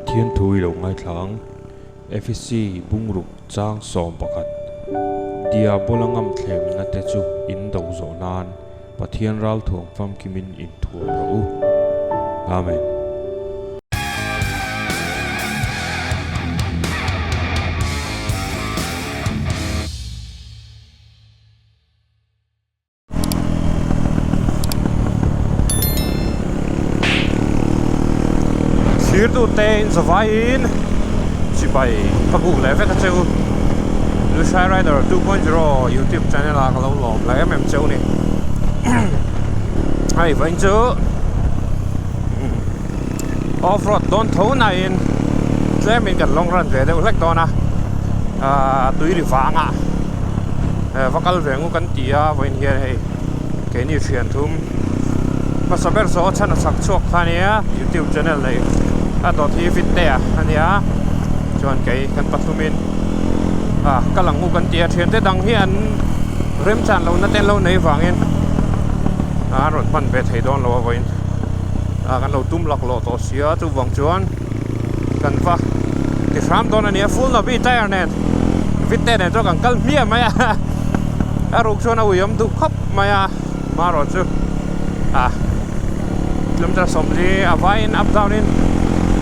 Pathian thu i lo ngaithla ang. Efesi bungruk chang 11 Diabola ngamthlemna te chu in do zawh nan Pathian ralthuam famkimin inthuam rawh u. Amen. Thirtute in zavaiin chibai ka buk leh vek a che u. Lushai Rider 2.0 YouTube channel ah ka lo lawm leh em em cheu ni. Hei vawiin chu off road dawn tho nain tlemin kan long run ve deuh hlek dawn a ahh tui ri vangah va kal ve ngu kan ti a vawiin hian hei keini thian thum hmasa ber saw a chhan a chak chhuak kha ania youtube channel nei a dawt hi fit te a nia chuan kei kan pathumin ah kal ang ngu kan ti a thiante dang hi an remchan lohna te an lo nei vangin a rawn hman ve thei dawn lo a vawiin. ah kan lo tum lak lawh tawh sia chuvang chuan kan va ti hram dawn a nia full nabi tyre nen vit te nen chuan kan kal hmiah mai a a ruk chuan a ui awm duh khawp mai a marawh chu ah kilometer 40 a vaiin up down in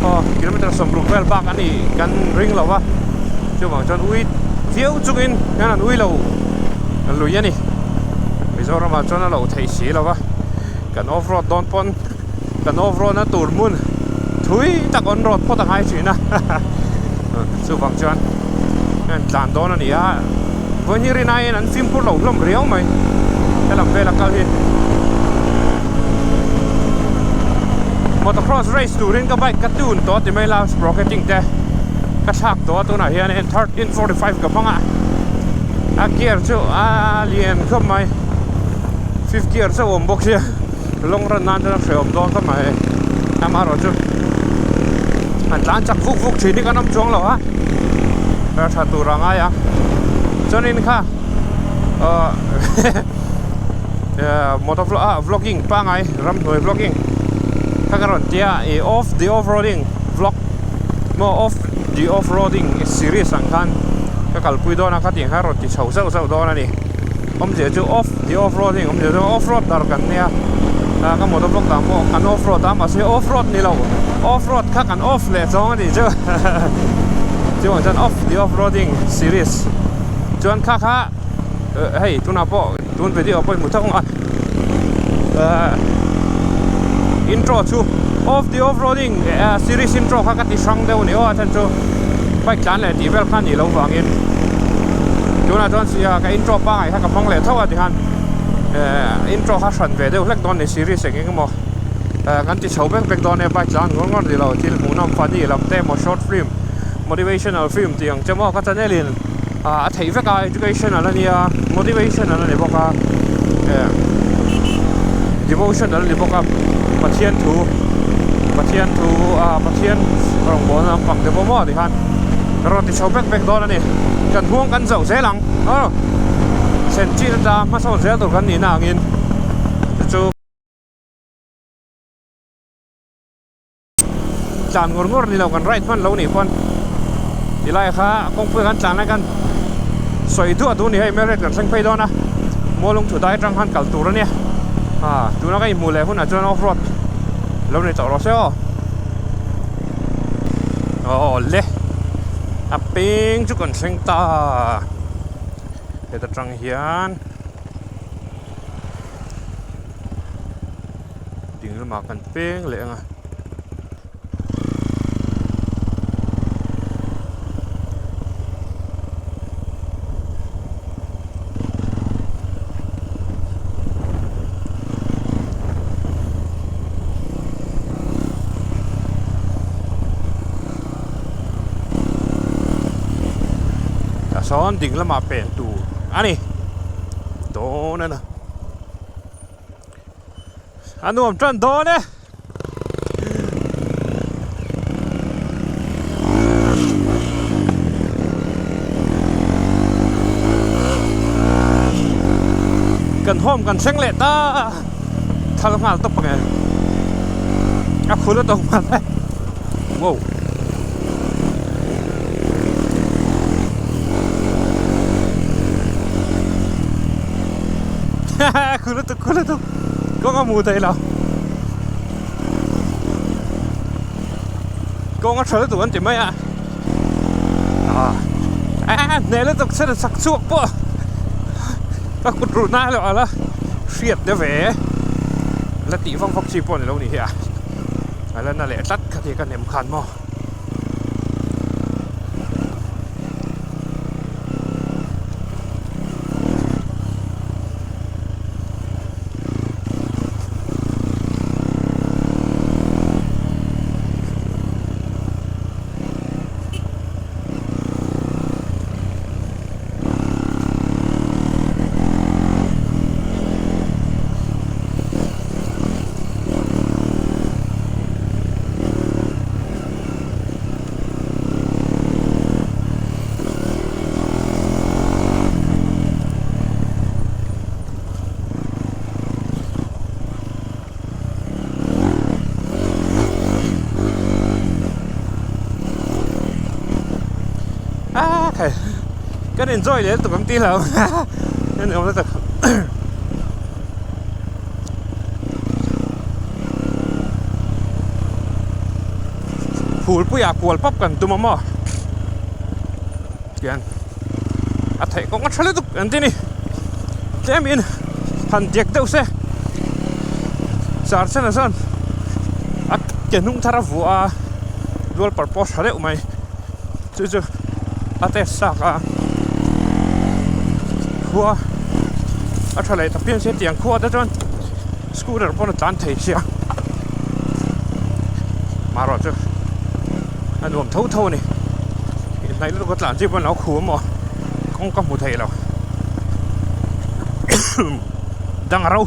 aw kilometer 60 vel bak a nih kan ring lo va chuvang chuan ui viau chungin hian an ui lo lui a ni Mizoramah chuan a lo theih si lo va. Kan off road dawn pawn kan off road na tur hmun thui tak on road phawt a ngai thin a chuvang chuan an tlan dawn a ni a vawiin hi rin aiin an fimkhur lo hlawm riau mai helam vela kal hi motocross race turin ka bike ka tune tawh ti mai la sprocketing te ka thlak tawh a tunah hian 1345 ka hmang a a gear chu a lian khawp mai. Fifth gear chauh awm bawk sia long run nan chuan a hrehawm dawn khawp mai amaherawhchu an tlan chak vuk vuk thin hi kan awm chuang lo a a tha tur a ngai a chuanin kha ahh motor ah vlogging pangai ramhnuai vlogging kha ka rawn tia ih off the off roading vlog maw off the off roading series ang khan ka kalpui dawn a khatiang kha rawn ti chho zauh zauh dawn a ni. Awmzia chu off the off road heng awmzia chu off road dar kan nia ah ka motor vlog dan pawh kan off road a mahse off road ni lo off road kha kan off leh zawng a nih chu chuan chuan off the off roading series chuan kha kha hei tunah pawh tun video pawh i hmu thak ang a ah intro chu off the off roading series intro kha ka ti hrang deuh a ni aw a chhan chu bike tlan leh tih vel kha a nih loh vangin. Tunah chuan sia ka intro pangai kha ka hmang leh tho a tikhan eh intro kha hran ve deuh hlek dawn a ni series eng eng emaw eh kan ti chho vek vek dawn e bike tlan ngawr ngawr ni lo thil hmuhnawm funny lam te emaw short film motivational film tih ang che maw ka channel in ah a theih vek a educational a nia motivational a ni bawk a eh devotional a ni bawk a Pathian thu Pathian thu ah Pathian rawngbawlna lampang te pawh maw tikhan. Rawn ti chho vek vek dawn a ni. Kan huang kan zauh zel ang. Aw! Sen chin ata hmasawn zel tur kan nihna angin chu chu tlan ngawr ngawr ni lo kan ride hman lo nih pawn tilai kha kawngpui kan tlan lai khan sawi duah duh a ni hei marriott kan thleng phei dawn a mualung thu dai atang khan kal tur a nia ah tuna ka inhmuh leh hunah chuan off road lo ni tawh rawh se aw. Aw le a peng chu kan thleng ta heta tang hian ding lamah kan peng leh ang a. Tah sawn ding lamah pen tur a ni dawn a na a nuam tan dawn e. Kan home kan thleng leh ta. Thal nghal tawp ang e. A khul a tawng nghal e. Wow. Khu lutuk khu lutuk kawng a hmu thei lo kawng a tha lutuk an ti mai a ah hneh lutuk chhan a chak chhuak pawh ka kut ruh na erawh a la hriat deuh ve la tih vak vak chi pawh ni lo ni hi a a la na leh tlat kha ti ka nem khan maw. Ah khai kan enjoy leh lutuk ang tih lo kan awm lutuk. Phulpuiah kual pap kan tum a maw tiang a theih kawng a tha lutuk an ti ni tlemin han dek deuh se char chen ah chuan a ke hnung thar a vuah a dual purpose tha deuh mai chu chu a test sak a khua a tha leh ta pian se tiang khua te chuan scooter pawn a tlan thei sia marawh chu a nuam tho tho a ni inhnaih lutuk a tlan chi pawn a lo khu a maw kawng ka hmu thei lo dang a ro.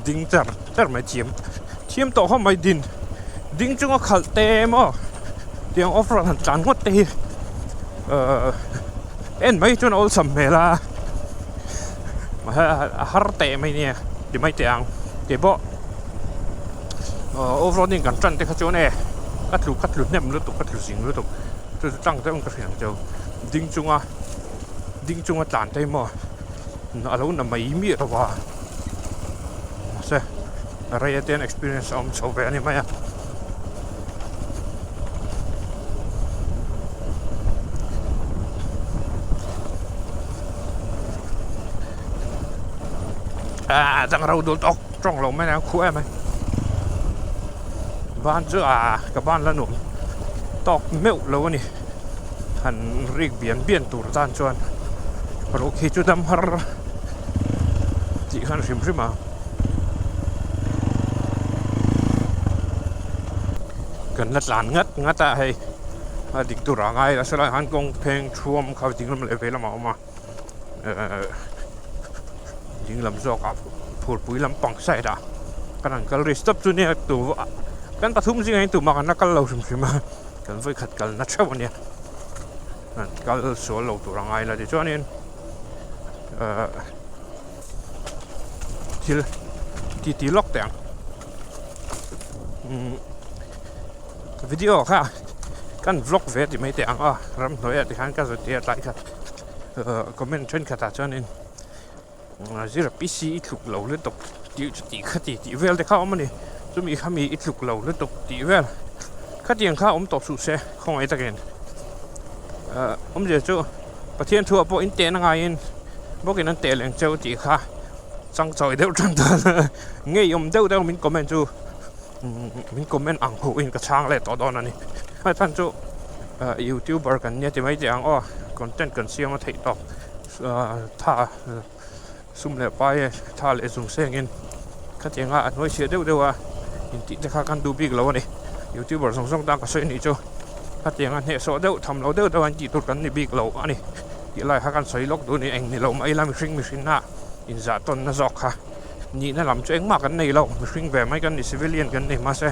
Ding char char mai thiam thiam tawh khawp mai din ding chunga khalh te emaw tiang off road han tlan ngawt te hi ahh en mai chuan a awlsam hmel a a har teh mai nia ti mai teh ang tih pawh off roading kan tan te kha chuan e ka tlu ka tlu hnem lutuk ka tlu zing lutuk chu chu tang deuh in ka hria ang cheu ding chunga ding chunga tlan te hi maw a lo na mai miah lo va mahse rei atan experience a awm chho ve a ni mai a. Ah dang ro dul tawk tawng lo mai a khuh em mai ban chu ah ka ban la nuam tawk meuh lo a ni han rik bian bian tur tan chuan ruh khi chu dam har tih khan hrim hrim a kan la tlan ngat ngat a hei a dik tur a ngai a sawlai ah khan kawng pheng thuam kha ding lam leh vei lamah a awm a ehh ding lam zawk ah phurpui lampang side ah kan han kal ri stop chu nia tu kan pathum zingah hian tumah kan la kal lo hrim hrim a kan vawikhat kalna theuh a nia kal sual lo tur a ngai la tichuanin ehh thil ti ti lawk teh ang umm video kha kan vlog ve ti mai teh ang a ramhnuaiah tikhan ka zut tir a tlai khat ehh comment thenkhatah chuanin zira PC i tluk lo lutuk tih chu tih kha ti tih vel te kha a awm a ni chumi kha mi i tluk lo lutuk tih vel khatiang kha awm tawh suh se khawngaih takin ehh awmzia chu Pathian thuah pawh in tehna ngaiin bawkin an teh leng cheu tih kha chang chawi deuh tan tan ngeiawm deuh deuh min comment chu min comment ang huh in ka chhang leh tawh dawn a ni a chhan chu youtuber kan nia ti mai teh ang aw content kan siam a theih tawk tha sum leh pai e tha leh zung sengin khatianga a hnuai chhiah deuh deuh a intih te kha kan duh bik lo a ni youtuber zawng zawng tan ka sawi anih chu khatianga hnehsawh deuh tham lo deuh deuh an tih tur kan ni bik lo a ni tih lai kha kan sawi lawk duh a ni eng ni lo mah ila mihring mihring na inzah tawn na zawk kha nihna lam chu engmah kan nei lo mihring ve mai kan ni civilian kan ni mahse.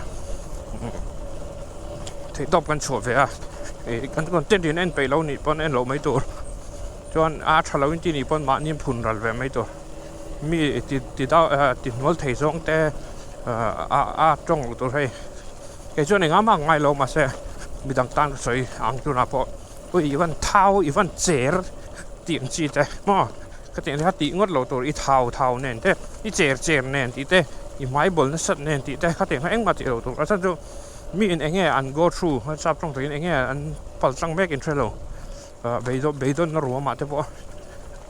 Theihtawp kan chhuah ve a, ih kan content in en peih lo nih pawn en loh mai tur. Chuan a tha lo in tih nih pawn mahni in phun ral ve mai tur. Mi ti ti dau eh ti hnual thei zawng te ah a a tawng loh tur hei. Kei chuan engah mah ngai lo mahse midang tan ka sawi ang tunah pawh ui i van thau i van cher tih ang chi te maw ka tih ang kha tih ngawt loh tur i thau thau nen te i cher cher nen tih te i hmai bawl nasat nen tih te kha tih ang kha engmah tih loh tur a chhan chu mi in eng nge an go through a sap tawng takin eng nge an pal tlang mek in hre lo ah beidawn beidawnna ruamah te pawh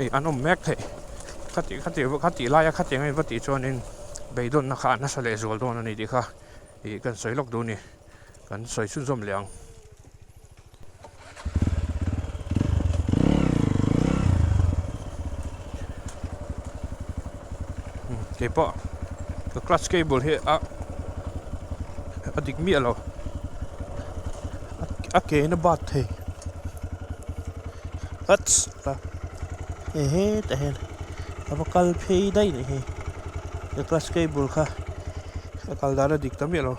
ih an awm mek theih kha tih kha tih kha tih laia khatiang a in va tih chuanin beidawnna kha a nasa lehzual dawn a ni tih kha. Ih kan sawi lawk duh a ni, kan sawi chhunzawm leh ang. Kei pawh ka clutch cable hi a a dik miah lo a ke in a bat thei hats a hei hetah hian a va kal phei daih a nih hi ka clutch cable kha. A kal dan a dik ta miah lo.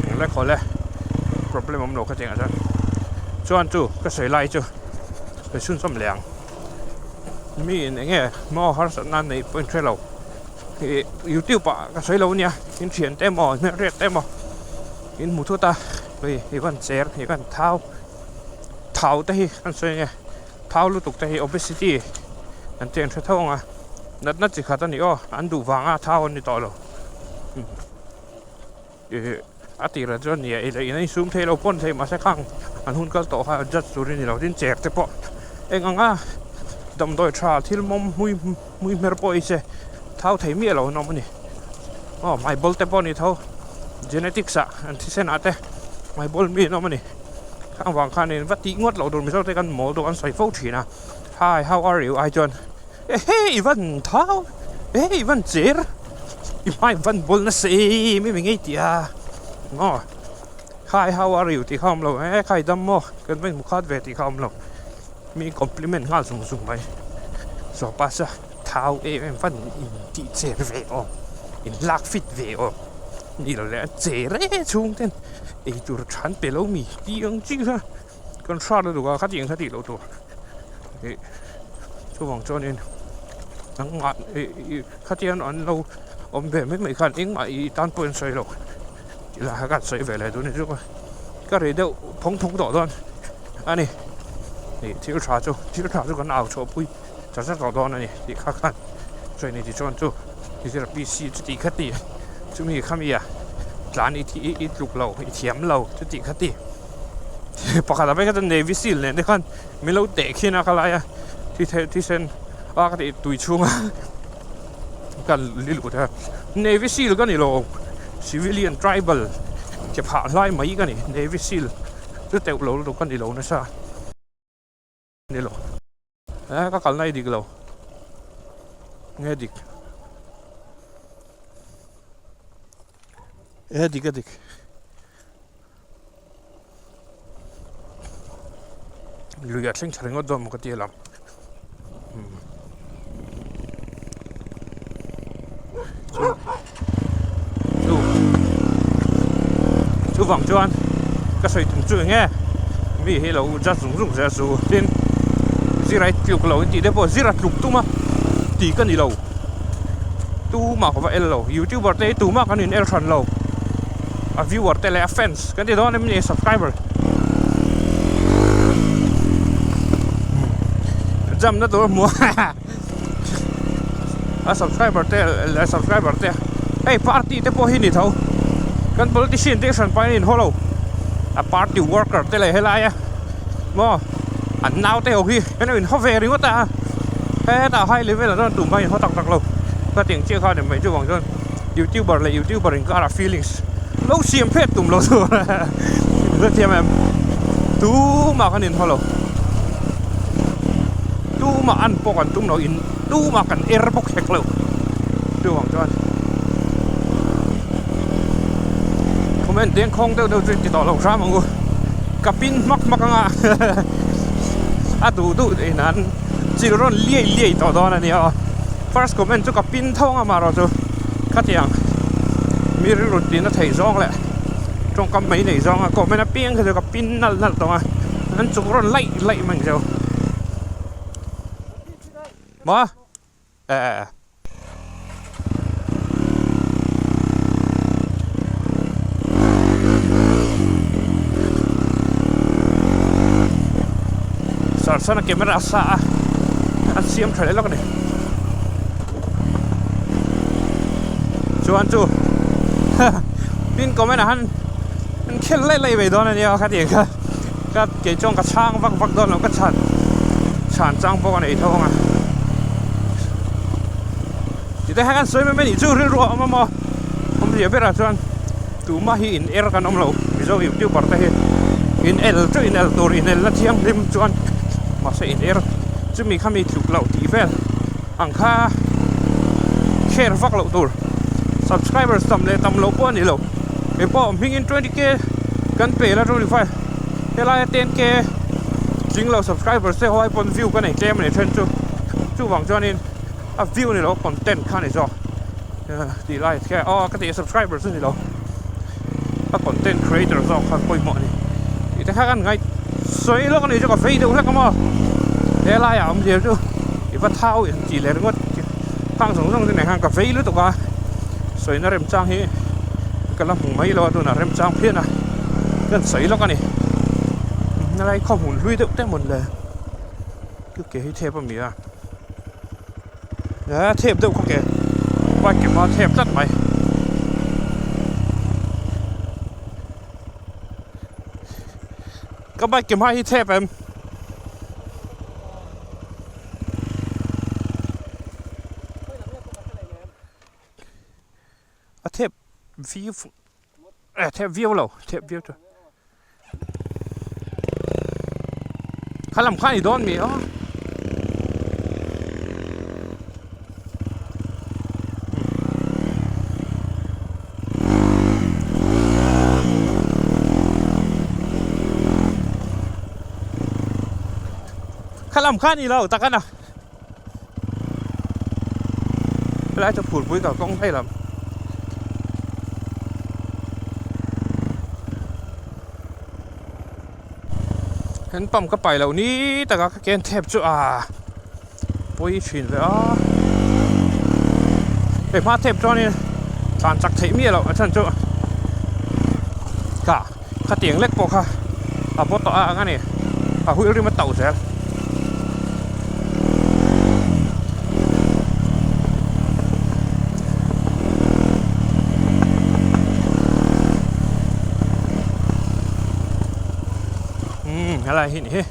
Eng lek haw le problem awm lo kha tiangah chuan chuan chu ka sawi lai chu ka chhunzawm leh ang. Mi in eng nge maw harsatna an neih pawh in hre lo. Ih youtube ah ka sawi lo ania in thian te emaw hmelhriat te emaw in hmu thut a ui i van cher i van thau thau te hi an sawi ania. Thau lutuk te hi obesity an tih an hre tho ang a, natna chi khat a ni aw, an duh vanga thau an ni tawh lo. Ih a tirah chuan nia ei leh in a insum thei lo pawn thei mahse khang an hun kal tawh kha judge tur i ni lo tin cher te pawh eng anga damdawi tha thil mawm hmui hmui hmer pawh ei se thau thei miah lo an awm a ni. Aw hmaibawl te pawh a ni tho genetics ah an thisen ah te hmaibawl mi an awm a ni. Khang vang khanin va tih ngawt loh tur Mizo te kan mawl deuh an sawi fo thin a, Hi, how are you? ai chuan Ehe i van thau, ehe i van cher, i hmai van bawl nasa em em engei tih a, maw Hi, how are you? tih kha awm lo, eh kha i dam maw, kan va inhmu khat ve tih kha awm lo, mi compliment nghal zung zung mai, Zawpa sa thau em em van in tih cher ve aw, in lak fit ve aw, ni lo leh a cher e chhung ten. Ei tur than pe lo mi tih ang chi kha kan hrat lutuk a khatiang kha tih loh tur ih chuvang chuanin nangmah ih ih khatiang an lo awm ve mai mai khan engmah ih tan pawh an sawi lo tih lah kha kan sawi ve leh dawn a ni chu ka ri deuh phawng phawng tawh dawn a ni ih thil tha chu thil tha chu kan au chhuah pui char char tawh dawn a ni tih kha khan sawi ni tichuan chu PC chuti khati chumi khami a tlan i i i tluk lo i thiam lo chuti khati pakhat ah phei kha chuan navy seal nen te khan min lo teh khin a ka lai a thi the thisen a ka tih tui chhunga ka li luh te navy seal ka ni lo civilian tribal ke phah hlai mai ka ni navy seal chu teuh lo lutuk ka ni lo nasa. Ni lo. Eh ka kalna i dik lo. Nge dik. Eh dik a dik. Lui a thleng thla ringawt dawn maw ka ti alam. Chu chuvang chuan ka sawi tum chu eng nge mi hi lo judge zung zung zel chu tin zir a tluk lo intih te pawh zir a tluk tum a tih ka ni lo tumah ka va el lo youtuber te hi tumah kan in el hran lo a viewer te leh a fans kan ti dawn em ni subscriber jam na tur a hmu a. A subscriber te leh subscriber te hei party te pawh hi ni tho kan politician te hran pahin a inhaw lo a party worker te leh helai a maw an nau te ho hi an lo inhaw ve ringawt a hetah high level ah chuan tumah a inhaw tak tak lo ka tih ang chiah kha a ni mai chuvang chuan youtuber leh youtuber inkarah feelings lo siam phet tum lo chu hrethiam em tumah kan inhaw lo. Tumah an pawh kan tum lo in tumah kan er bawk hek lo chuvang chuan comment deng khawng deuh deuh chu in ti tawh lo hram ang u ka pin hmak hmak anga a duh duh in an chil rawn liai liai tawh dawn a nia aw first comment chu ka pin tho ang amaherawhchu khatiang mi rilru tihna theih zawng leh. Tawngkam mai nei zawng a comment apiang kha chu ka pin nalh nalh tawng a an chuk rawn laih laih mai ang cheu. Maw? Eh eh. Sarsana camera a sa a an siam tha leh lawk a ni chuan chu pin comment ah han an khel laih laih mai dawn a nia kha tiang kha ka kei chuan ka chhang vak vak dawn lo ka chhan chhan chang pawh ka nei tho ang a tite hian kan sawi mai mai nih chu rilru a awm a maw awmzia berah chuan tumah hi in er kan awm lo mizo youtuber te hi in el chu in el tur in el na thianghlim chuan mahse in er chumi kha mi tluk loh tih vel ang kha share vak loh tur subscribers tam leh tam loh pawh a ni lo keipawh hmingin 20k kan pe la 25 helaia 10k tling lo subscribers te ho ai pawn view ka nei tlem a ni then chu chuvang chuanin a view ni lo content kha a ni zawk tih lai kha aw ka tih subscriber chu ni lo a content creator zawk kha pawimawh a ni tih te kha kan ngaih sawi lawk a ni chu ka vei deuh hlek a maw he laiah awm zir chu i va thau in tih leh ringawt khang zawng zawng te nen khan ka vei lutuk a sawina remchang hi ka la hmu mai lo a tunah remchang phian a kan sawi lawk a ni helai khawhmun hlui deuh te mawn le ke hi thep a mi a. A thep deuh kha ke bike ke hma thep tlat mai ka bike ke hma hi thep em a thep viau a thep viau lo thep viau chu. Kha lam kha a ni dawn mi aw. Kha lam kha a ni lo tak a na. Helai chu phulpui kalkawng phei lam. Hand pump ka pai loh ni taka ka ken thep chu a pawi thin ve a. Hei hma thep chuanin tlan chak theih miah loh a chhan chu ka khatiang lek pawh kha a baw tawh a ang a ni a huil rim a tauh zel. Umm helai hi ni hi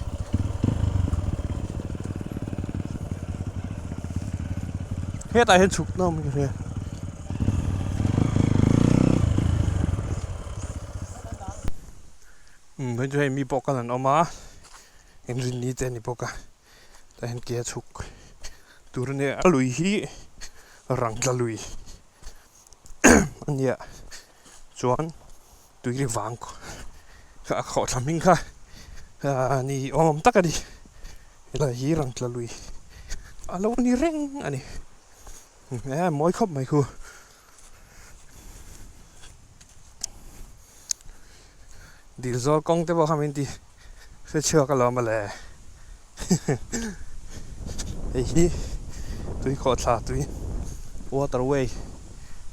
hetah hian chhuk na awm ka hria. Umm hei chu hei mi pawh kal an awm a inrinni te a ni bawk a tah hian ke a chhuk tur a nia a lui hi rangtla lui a nia chuan tui ri vang kha a khawhthla hming kha ahh ni awm tak a ni helai hi rangtla lui a lo ni reng a ni eh mawi khawp mai khu. Dil zawl kawng te pawh kha min ti hre chhuak alawm mawle hei hi tui khawhthla tui water way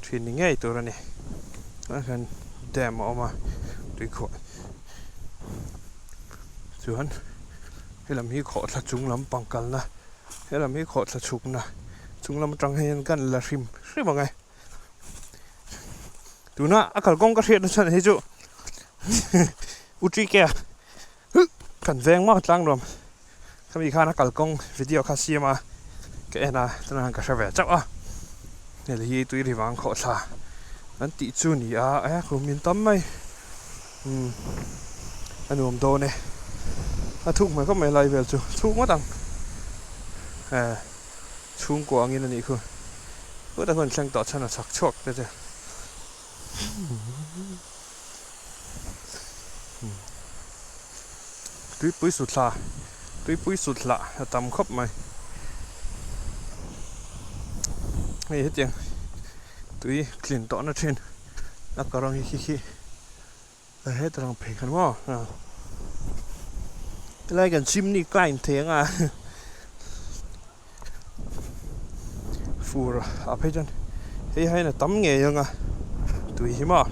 thin ni ngei tur a ni tunah hian dam a awm a tui khawh chuan helam hi khawhthla chung lampang kalna helam hi khawhthla chhukna chung lam atang hian kan la hrim hrim ang e. Tuna a kalkawng ka hriat na chhan hi chu U Trike kan veng mak tlang nuam khami khan a kalkawng video kha siam a ka en a tunah hian ka hre ve chauh a hei hi tui ri vang khawh thla an tih chu ni a e kum in tam mai umm a nuam dawn e a thuk mai khawp mai lai vel chu thuk ngawt ang e. Chhungkua angin a nih khu. Hutah huan thleng tawh chhan a chhak chhuak te chu. Tuipui suthla, tuipui suthla a tam khawp mai. Hei hetiang tui tlin tawhna thin a ka rawng hi khi khi. Heta lang phei khan maw helai kan chimney climb thei anga fur a phei chuan hei hian a tam ngei anga tui hi maw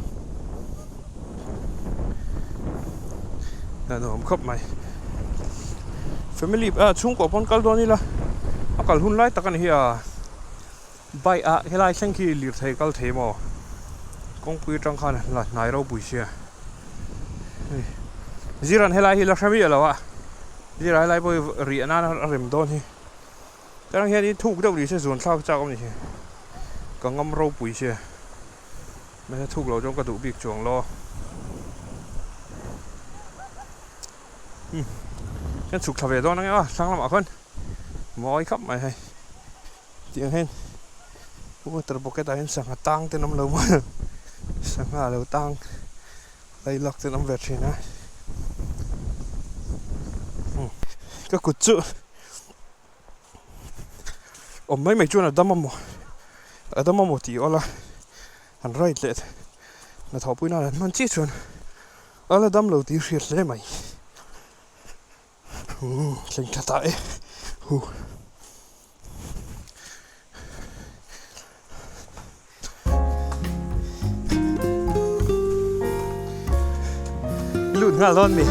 a nuam khawp mai family ah chhungkaw pawn kal dawn ila a kal hun lai tak a ni hi a. Bike ah helai thleng khi lirthei kal thei maw? Kawngpui atang khan la hnai ropui sia. Hei Ziran helai hi la hre miah lo a, Zira helai pawh hi riah nan a rem dawn hi. Tlangah hian in thuk deuh ni se zuan thlak chak awm ni hi. Ka ngam ropui sia. Mahse thuk lo chuan ka duh bik chuang lo. Kan chhuk thla ve dawn ang e aw thlang lamah khawn mawi khawp mai hei. Tiang hian water bucket ah hian sangha tang te an awm lo maw sangha lo tang lailak te an awm ve thin a ka kut chu awm mai mai chuan a dam a maw a dam a maw tih awl a an right leh hnathawh pui nan an hman chiah chuan a la dam lo tih hriat hle mai. Thleng tha ta e hu. Lut nghal dawn mi.